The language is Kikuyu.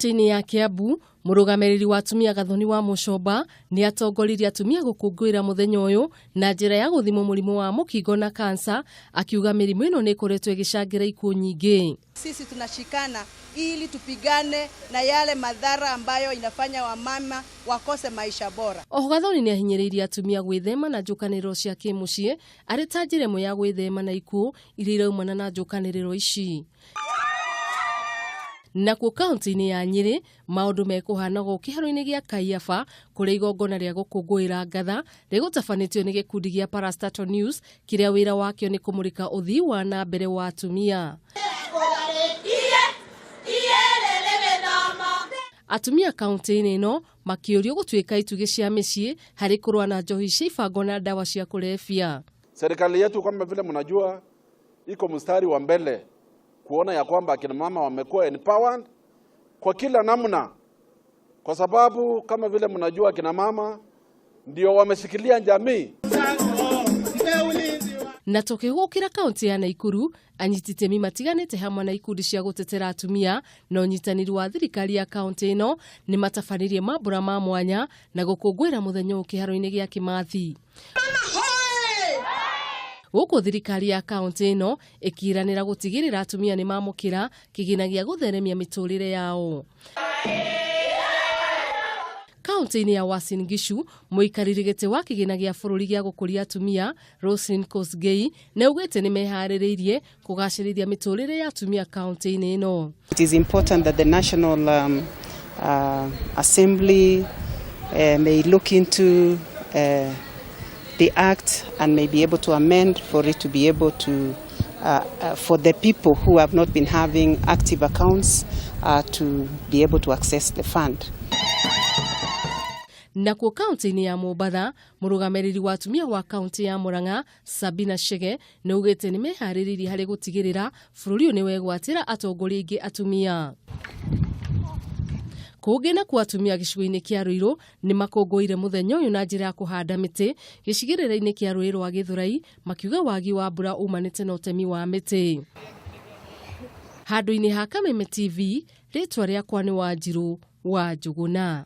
Kaunti-inĩ ya Kiambu, mũrũgamĩrĩri wa atumia Gathoni wa Mũcomba nĩ atongoririe atumia gũkũngũĩra mũthenya ũyũ na njĩra ya gũthimwo mũrimũ wa mũkingo na kansa, akiuga mĩrimũ ĩno nĩ ĩkoretwo ĩgĩcangĩra ikuũ nyingĩ. Sisi tunashikana ili tupigane na yale madhara ambayo inafanya wamama wakose maisha bora. Oho Gathoni nĩ ahinyĩrĩirie atumia gwĩthema na njũkanĩrĩro cia kĩmũciĩ arĩ ta njĩra ĩmwe ya gwĩthema na ikuũ iria iraumana na njũkanĩrĩro ici. Nakuo kaunti-inĩ ya Nyĩrĩ maũndũ mekũhanagwo kĩharo-inĩ gĩa Kaiaba kũrĩa igongona rĩa gũkũngũĩra ngatha rĩgũtabanĩtio nĩ gĩkundi gĩa Parastatal News kĩrĩa wĩra wakĩo nĩ kũmũrĩka ũthii wa na mbere wa atumia. Atumia kaunti-inĩ ĩno makĩũrio gũtuĩka itugĩ cia mĩciĩ harĩ kũrũa na njohi cia ibango na ndawa cia kũrebia. Serikali yetu kama vile mnajua iko mstari wa mbele kuona ya kwamba akina mama wamekuwa empowered kwa kila namna, kwa sababu kama vile mnajua akina mama ndio wameshikilia jamii. Na tũkĩgũkĩra kaunti ya Naikuru, anyiti itemi matiganĩte hamwe na ikundi cia gũtetera atumia na ũnyitanĩri wa thirikari ya kaunti ĩno nĩ matabanirie mambũra ma mwanya na gũkũngũĩra mũthenya ũyũ kĩharo-inĩ gĩa Kĩmathi. Gũkũ thirikari ya kaunti ĩno ĩkĩranĩra gũtigĩrĩra atumia nĩ mamũkĩra kĩgĩna gĩa gũtheremia mĩtũrĩre yao. Kaunti-inĩ ya Uasin Gishu, mũikarĩri gĩtĩ wa kĩgĩna gĩa bũrũri gĩa gũkũria atumia Roslyn Kosgei nĩ augĩte nĩ meharĩrĩirie kũgacĩrithia mĩtũrĩre ya atumia kaunti-inĩ ĩno. It is important that the National Assembly may look into the act and may be able to amend for it to be able to, for the people who have not been having active accounts to be able to access the fund. Nakuo kaunti-inĩ ya Mombatha, mũrũgamĩrĩri wa atumia wa kaunti ya Murang'a Sabina Chege nĩ augĩte nĩ meharĩrĩirie harĩ gũtigĩrĩra bũrũri ũyũ nĩ wegwatĩra atongoria aingĩ atumia. Kũngĩ nakuo atumia gĩcigo-inĩ kĩa Ruiru nĩ makũngũĩire mũthenya ũyũ na njĩra ya kũhanda mĩtĩ gĩcigĩrĩra-inĩ kĩa rũĩ rwa Gĩthũrai, makiuga wagi wa mbura umanĩte na ũtemi wa mĩtĩ. Handũ-inĩ ha Kameme TV, rĩtwa rĩakwa nĩ Wanjirũ wa Njũgũna.